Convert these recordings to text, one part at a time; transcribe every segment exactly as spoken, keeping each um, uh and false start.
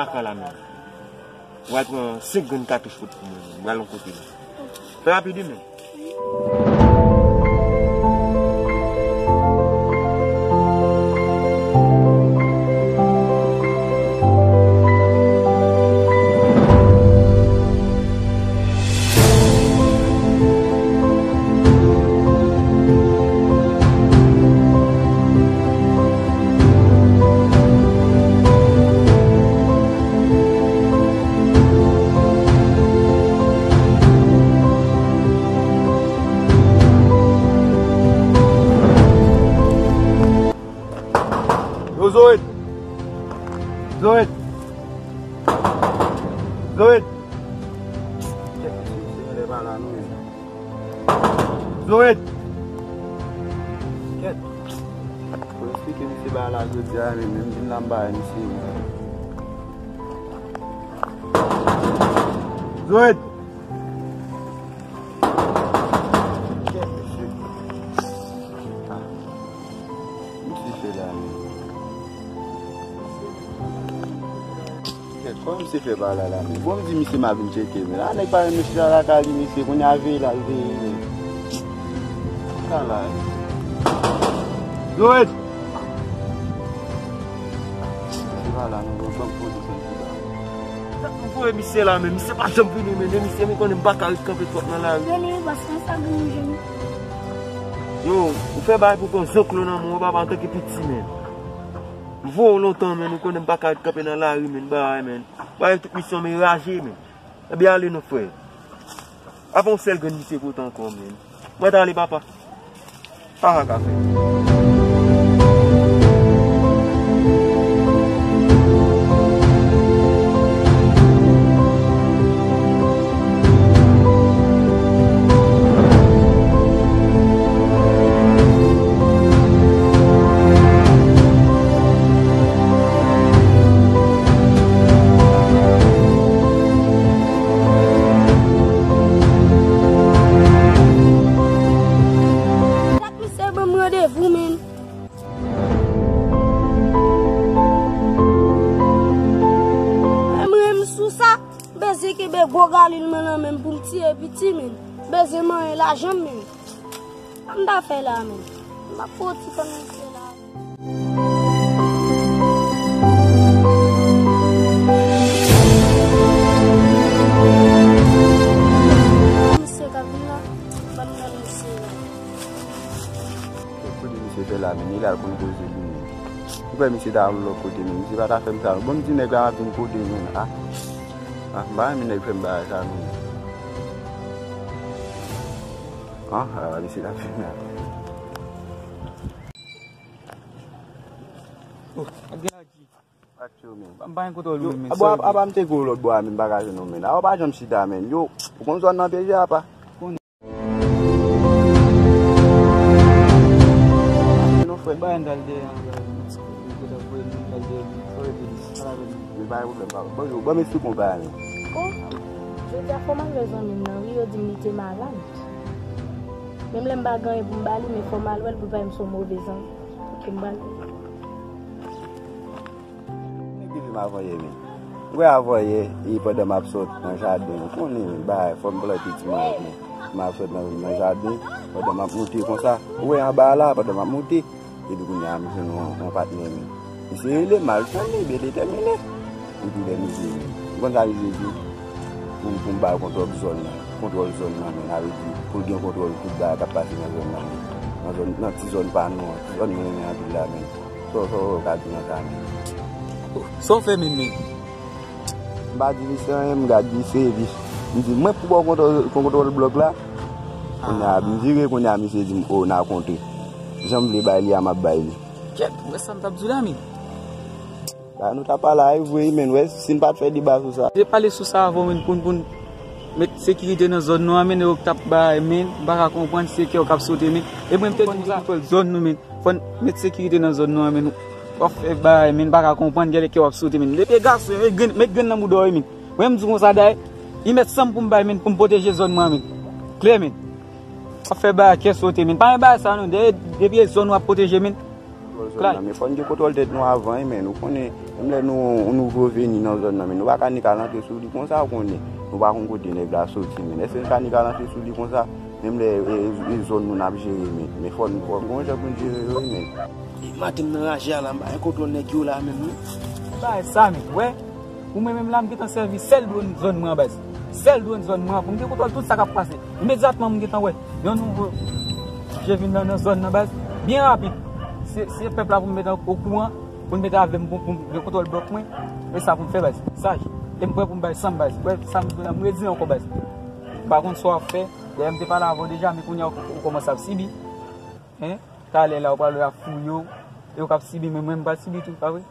Kaka la menm. Ou al pran senk grenn katouch kot pou mwen. M pral yon kote la. Fè rapid wi menm. Yo, Zoet! Zoet! Zoet! Kèt, misye, misye genlè pa la non, men. Zoet! Kèt! Fò eksplike misye bagay la jodi a, men, men m vin la m ba misye. Zoet! Kèt, mesye. Ah. Misye fè la, men. Kèt, kòman misye fè pa la, la, men? Bon, m di misye m a vin tcheke, men. A, nèg pa renmen chita lakay li, mesye, kounye a veye l al veye, men. Sa la, men. Zoet! Misye pa la, non, bon, bon, bon, bon, bon. Sa pou voye misye la, men misye pa janm vini, men, men misye, men konnen m pa ka ret kanpe twòp nan lari. Vini, paske sa gen yon jeni. Yo, ou fè bagay pou pran zoklo nan men w, papa, antanke piti, men. M voye w lontan, men, ou konnen m pa ka ret kanpe nan lari, men, bagay, men. Bagay tout misyon, men, raje, men. Ebyen, ale non, frè. Apa yon sèl grenn misye pote ankò, men. Mwen t ale, papa. Sa sa ka fè? Misye ban m randevou, men. Mwen menm sou sa, bezwen kenbe gwo galil mwen nan men m pou m tiye piti, men. Bezwen manyen lajan m, men. Sa m ta fè la, men. M ap fè yon ti tann misye la. Misye k ap vin la, ban m tann misye la. Kote misye fè la, men, li la pou l poze li, men. Ou kwè misye ta al lòt kote, men, misye pa ta fè m sa, non. Bon, m di nèg la m ap vin kote, men. Ah. Ah, m pa renmen nèg fè m bagay sa, non. Ah, ah, misye ta fè m la. Oh, ak gen lagi. Ak yo, men. M pa gen kontwòl ou menm, men. Abo, apa m te gwo lòt bò a, men, m pa ka jwenn ou, men. A, ou pa janm chita, men. Yo, ou konn zòn nan deja, apa? Konnen. Non, frè. Ba, n t al dèyè, an, ba, n t al voye moun, n t al dèyè, frè, sa la vin. Men pa gen pwoblèm, papa. Bon, yo, ban m esplike yon bagay, men. Oh, jodi a fò m al wè zanmi m nan, wi, yo di m li te malad. Menm lè m pa gen anyen pou m ba li, men fò m al wè l pou l pa wè m se yon move zanmi. Ok, m pral. Nèg te di m avan yè, men. Ou wè avan yè, e pandan m ap sot nan jaden, ou konnen, men, bay, fò m plante ti manòk, men. M ap sot nan, nan jaden, pandan m ap moute konsa. Ou wè anba la, pandan m ap moute, epi kounye a, m jwenn yon, yon patnè, men. Misye rele m, al tann li, byen detèmine. Epi lè misye, ou konn sa misye di? Pou, pou m ba l kontwòl zòn nan. Kontwòl zòn nan, men, sa vle di, pou l gen kontwòl tout bagay k ap pase nan zòn nan, men. Nan zòn, nan ti zòn pa nou an, ti zòn mwen renmen anpil la, men. Sa w, sa w ka di nan sa, men? Oh, sa w fè menm, men? M pa di misye anyen, m gad misye, epi m di, mwen pou ba w kontwòl, kontwòl blòk la. Kounye a, m vire, kounye a, misye di m, o, n a kontre. Jan m vle bay li a, m ap bay li. Kèt, ou wè sa m t ap di w la, men? Ba, nou t ap pale a, e vre, men, wè, si n pa t fè deba sou sa. Te pale sou sa avan, men, pou n, pou n met sekirite nan zòn nou an, men, yo k t ap bay, men, m pa ka konprann, se kè yo k ap sote, men. E mwen, m te di w sa, zòn nou, men. Fò n met sekirite nan zòn nou an, men, w ap fè bagay, men, m pa ka konprann, genlè kè w ap sote, men. Depi e gason, met grenn, met grenn nan mouda w, men. Mwen, m di w konsa, dayè, li met san m pou m bay, men, pou m pwoteje zòn mwen an, men. Klè, men. W ap fè bagay, kè sote, men. Pa gen bagay sa, non. De-, depi e zòn w ap pwoteje, men. Kontwòl Klay. Men fò n gen kontwòl tèt nou avan, wi, men. Ou konnen, menm lè nou, yon nouvo veni nan zòn nan, men nou pa ka nik al antre sou li konsa, ou konnen. Nou pa konn kote nèg la soti, men. Èske n ka nik al antre sou li konsa, menm lè, e, e, e zòn nou n ap jere, men. Men fò n, fò n gon jan pou n jere yo, wi, men. E maten m nan raje a la, m pa gen kontwòl nèg yo la menm, non. Bagay sa, men, wè. Pou mwen menm la, m gentan sèvi sèl dwòn zòn mwen an, baz. Sèl dwòn zòn mwen an, pou m gen kontwòl tout sa k ap pase. Imedyatman, m gentan wè yon nouvo je vin nan, nan zòn nan, baz. Byen rapid. Se, se pèp la pou m mete okouran, pou l mete avè m, pou, pou m gen kontwòl blòk mwen. E sa pou m fè, baz. Saj. E m prè pou m bay san m, baz. Wè, sa m, m redi ankò, baz. M pa konn sa w ap fè. Dayè, m te pale avè w deja, men kounye a, ou, ou kòmanse ap sibi. Hein? Talè la, ou pral wè y ap fouye w. E yo k ap sibi, men mwen, m pral sibi tou, pa vre?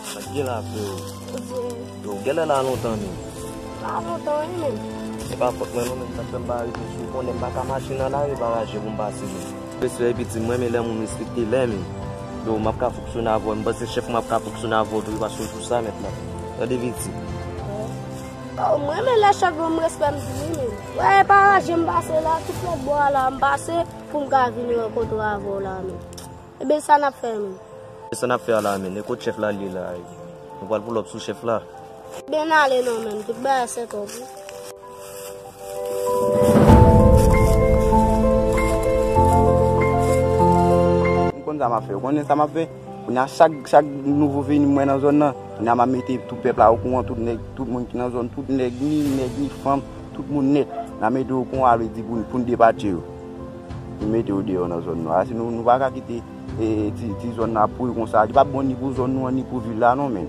Sa k gen la, freo? Yo, genlè la lontan, men. Pa lontan, wi, men. E pa fòt mwen, non, men sa k fè m pa rive sou konnen m pa ka mache nan lari, pa raje pou m pase, men. Respè, piti, m renmen lè moun respekte lè, men. Yo, m ap ka fonksyone avè w, m panse chèf mwen ap ka fonksyone avè w tou, paske w sou sa mèt la. Tande, piti. Oh, m renmen lè chèf ban m respè m di wi, men. Wè, e pa raje m pase la, tout lòt bò a la, m pase pou m ka vin rankontre avè w la, men. Ebyen, sa n ap fè, men. Sa n ap fè a la, men. E kot chèf la li ye la, e? Nou pral pull up sou chèf la. Ebyen, n ale non, men. Tout bagay se top, wi. M konn sa m ap fè. Ou konnen sa m ap fè? Kounye a, chak, chak nouvo veni m wè nan zòn nan, kounye a, m ap mete tout pèp la okouran, tout nèg, tout moun ki nan zòn, tout nèg, ni nèg, ni fanm, tout moun nèt. N a mete yo okouran, sa vle di pou, pou n depatche yo. Pou n mete yo deyò nan zòn nou a. Sinon, nou pa ka kite, e, ti, ti zòn nan ap pouri konsa. Li p ap bon ni pou zòn nou an, ni pou vil la, non, men.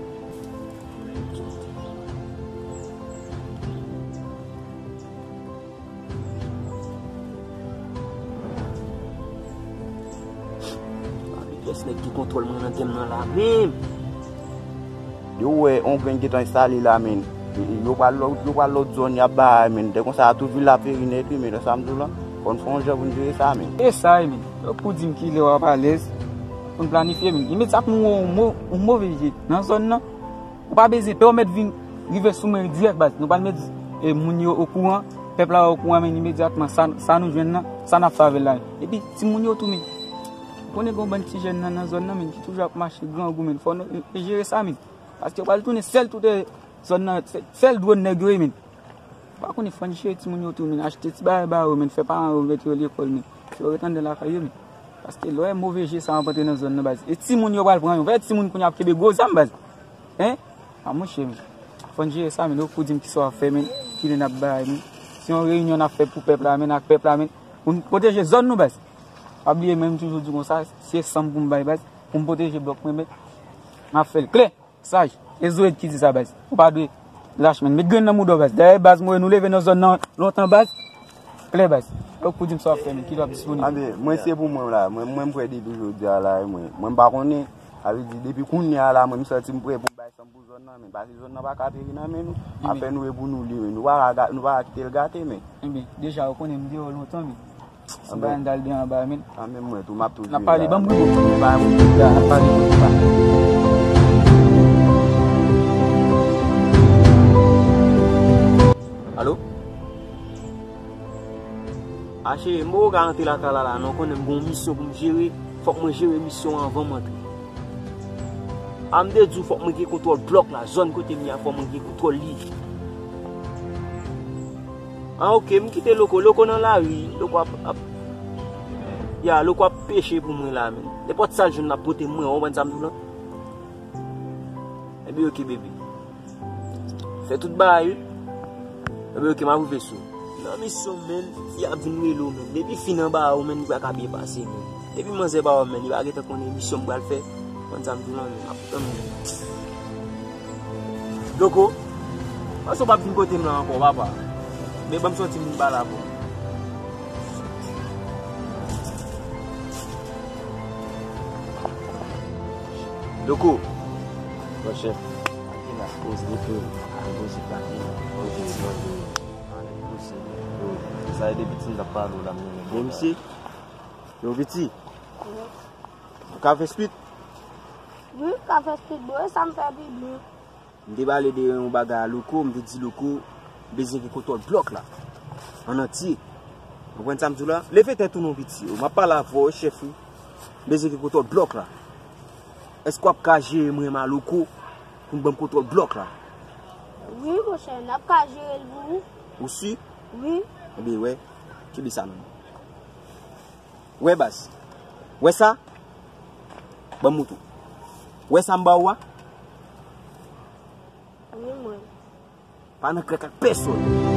Pyès nèg ki kontwòl mwen nan tèm nan la menm. Yo wè on grenn gentan enstale la, men. Yo pral lòt, yo pral lòt zòn, y ap bay, men. Lè konsa, tout vil la peri nèt, wi, men. Lè sa m di w la, fò n fè on jan pou n jere sa, men. E sa, wi, men. Yo pou di m kilè w ap alèz, pou n planifye, men. Imedyatman, ou wè on mo-, on move je nan zòn nan. Ou pa bezwen pè w mèt vin rive sou mwen dirèk, baz. Nou pral met, e, moun yo okouran, pèp la okouran, men imedyatman, sa, sa nou jwenn nan, sa n ap fè avè l la. Epi, timoun yo tou, men. Ou konnen gen yon bann ti jèn nan, nan zòn nan, men, ki toujou ap mache grangou, men. Fò nou, e, e jere sa, men. Paske yo pral tounen sèl tout, e, zòn nan, sè-, sèl dwòn nèg yo ye, men. Ou pa konnen, fò n jere timoun yo tou, men. Achte ti bagay ba yo, men. Fè paran yo mete yo lekòl, men. Fè yo ret anndan lakay yo, men. Paske lè w wè move je sa ap antre nan zòn nan, baz. E timoun yo pral pran yo. Fè timoun kounye a ap kenbe gwo zam, baz. Hein? A monchè, men. Fò n jere sa, men. Ou pou di m kisa w ap fè, men. Kilè n ap bay, men. Se yon reyinyon n ap fè pou pèp la, men, ak pèp la, men. Pou n pwoteje zòn nou, baz. Pa bliye, mwen, m toujou di konsa, se san m pou m bay, baz. Pou m pwoteje blòk mwen, men. M ap fè l klè. Saj, e Zoed ki di sa, baz. Ou pa dwe lach, men. Met grenn nan mouda w, baz. Dayè, baz, mwen, nou leve nan zòn nan lontan, baz. Klè, baz. Ou pou di m sa w ap fè, men. Kilè w ap disponib? Anben, mwen, se pou mwen, la. Mwen, mwen, m prè depi jodi a, la, mwen. Mwen, m pa konnen. Sa vle di, depi kounye a, la, mwen, m santi m prè pou m bay san m pou zòn nan, men. Paske zòn nan pa ka peri nan men nou. Afè nou e pou nou li, men. Nou pa ka ga-, nou pa ka kite l gate, men. Enben, deja, ou konnen m deyò lontan, men. Si pa n t al byen anba, men. Anben mwen tou, m ap tou jere la. N ap pale, ban m ribo. Ban m ribo. Ya, n ap pale. Alo? A cheri, m poko ka rantre lakay la, la, non, konnen m gen yon misyon pou m jere. Fòk mwen jere misyon an anvan m antre. A m te di w fòk mwen gen kontwòl blòk la, zòn kote m ye a, fòk mwen gen kontwòl li. Ah, ok, m kite Loko. Loko nan lari, Loko ap, ap, ya, Loko ap peche pou mwen la, men. Nenpòt sa l jwenn l ap pote mwen, w konprann sa m di w lan? Ebyen, ok, bebe. Fè tout bagay, wi. Ebyen, ok, m ap rive sou. Nan misyon, men, fi ap vin rele w, men. Depi fi nan ba ou, men, li pa ka byen pase, men. Depi manzè ba ou, men, li pa gentan konnen misyon m pral fè. Konn sa m di w lan, men, m ap tann ou. Loko, panse w p ap vin kote m lan ankò, papa. Men ban m sòti m vin pale avè w. Loko. Monchè. Ake la. Poze tou. Poze pati. Poze, poze. Poze. Yo, sa e de piti m t ap pale w la, m renmen. Bon, misye. Yo, piti. Ou ka fè speed? Wi, m ka fè speed, bro. E sa m fè pi byen. M te pale de yon bagay a Louko, m te di Louko, m bezwen gen kontwòl blòk la. An antye. Ou konprann sa m di w la? Leve tèt ou non, piti. M ap pale avè w, chèf, wi. M bezwen gen kontwòl blòk la. Èske w ap ka jere mwen menm a Louko pou n ban m kontwòl blòk la? Wi, monchè, n ap ka jere l pou ou. Ou si? Wi. Ebyen, wè, kenbe sa nan men. Wè, baz. Wè sa? Ban m moutre w. Wè sa m ba ou a? Wi, mwen. Pa nan krèk ak pèsonn.